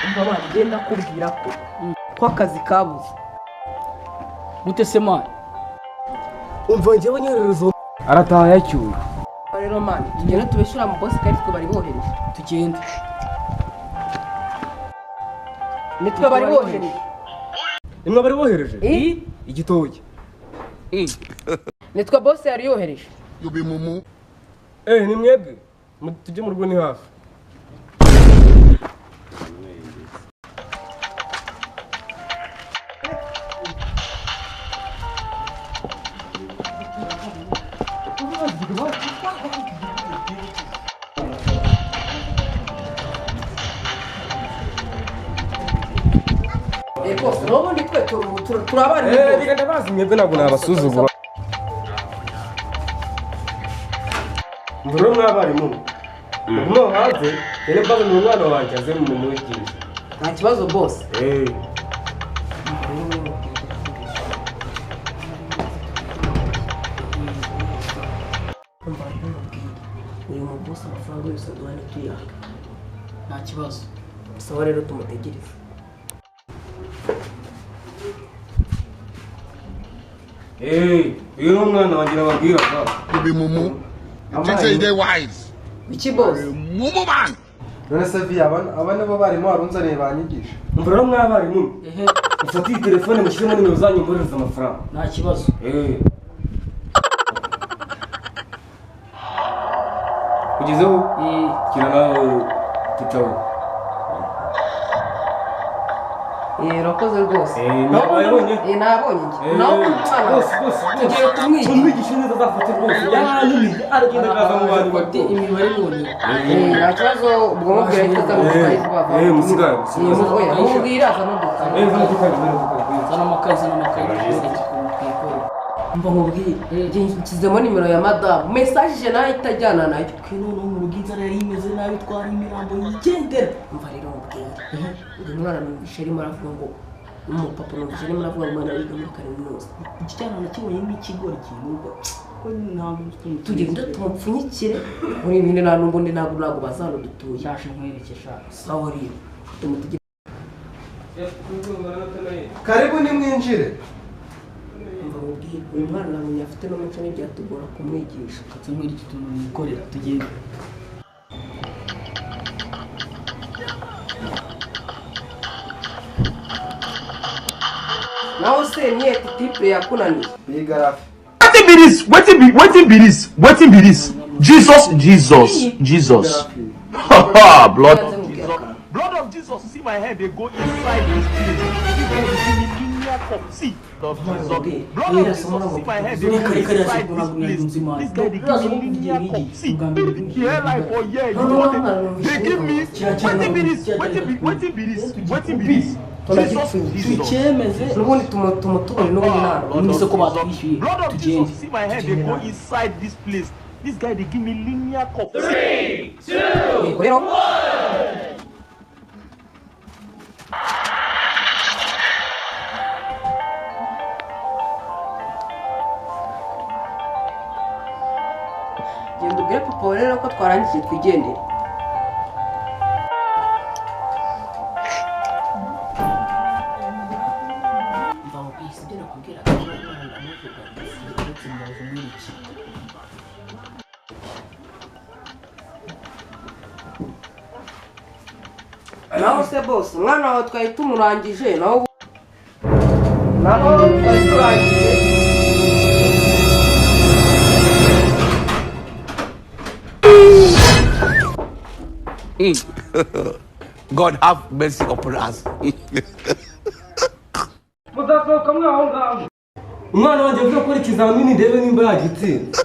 Umva bana, ngenda kubwira ko akazi kabuze. Gute se man? Umva njyewe nyohererezo. Arataha yacyura. Rero man, tugende tubishyura mu boss kandi twe bari bohereje. Tugende. Nitwe bari bohereje. Nimwe bari bohereje? Igitoki. Nitwe boss yari yohereje. You be mumu. Ni mwebwe. Tujye mu rugo ni hafi. Boss, n'ubundi twe turabari. Reka ndabazi mwebwe ntabwo nabasuzugura. Mbura mwabarimu. Mugume hanze, rero mbazanira umwana wanjye aze mumwigishe. Nta kibazo boss. Uyu mu boss amafaranga yose aduha ntituyaga. Nta kibazo. Sawa rero tumutegereze. Uyu ni umwana wanjye nababwiraga. You be mumu. You think say you dey wise? Iki boss? Mumu man. None se vi aba nibo barimu warunzaniye banyigisha. Umva rero mwabarimu. Mufate iyi telefone mushyiremo nimero zanyu mboherereze amafaranga. Nta kibazo. Ugezeho? Kira nawe tutaho. Urakoze rwose. Nabonye. Nabonye njye. Nawe umwana. Bose bose. Tugiye kumwigisha. Tumwigishe neza azafate rwose. Yarananiye aragenda akaza mu bantu Afate imibare none. Nta kibazo ubwo mubwira ahita aza mu dukayi vuba vuba. Musigare. Oya, mubwira aza no dukayi. Zana Zana amakayi, zana amakayi. Mba nkubwire, nshyizemo nimero ya madamu, message nayo itajyana nayo. Twe noneho mu rugo inzara yari imeze nabi, twari imirambo yigendera. Umva rero nkubwire, uyu mwana numvise arimo aravuga ngo umupapa numvise arimo aravuga ngo umwana yiga muri kaminuza. Iki cyana nakibonye nk'ikigori kinuka. Ko ntabwo Tugende tumupfunyikire muri ibindi nta n'ubundi ntabwo bazanudutuye. Ndaje nkwereke sha. Sawa rero tumutegere. Karibu nimwinjire. Uyu mwana nabonye afite n'umuco ntibyatugora kumwigisha. Katse nkwereke utuntu nikorera tugende. Naho se niye tipe yakunaniye. Biga rafi. Wetin be this? Wetin be wetin be this? Wetin be this? Jesus, Jesus, Jesus. Blood of Jesus. Blood of Jesus. See my head, they go inside this place. This guy dey give me linear cup. See, blood of Jesus. Blood of Jesus. See my head, they go inside this place. This guy dey give me linear cup. See, the hairline for here, you know they give me. Wetin be this? Wetin be wetin be this? Wetin be this? Jesus, Jesus. Tucyemeze. N'ubundi tumutubone n'ubundi ntabwo. N'ubundi se ko batwishyuye. Blood of Tugende. Jesus. See my head, they go inside this place. This guy dey give me linear cup. Yego rero. Genda ubwire papa rero ko twarangije twigendere. Mva mubwire ibyo nakubwira umwana ndamuvuga. Uretse mbaza umwereke. Naho se boss, umwana wawe twari tumurangije naho twari turangije. God have mercy upon us. Muzasohoka mwaho ngaho. Umwana wanjye avuye gukora ikizamini ndebe nimba yagitsinze.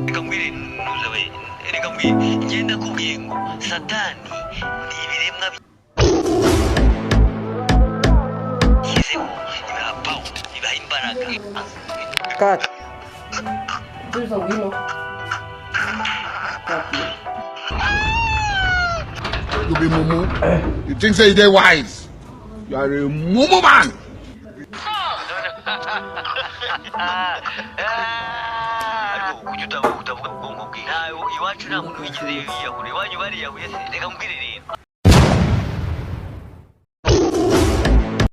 Reka mbwire ntuza we, reka mbwire ngenda kubwiye ngo satani ni ibiremwa bishyizeho ibiha power, bibaha imbaraga. Kati. Tuza ngwino. Kati. You be mumu. You think say you dey wise. You are a mumu man. Ariko kuki utavuga ubwonko bwe? Ntawe iwacu, nta muntu wigeze yiyahura. Iwanyu bariyahuye se? Reka mbwire rero.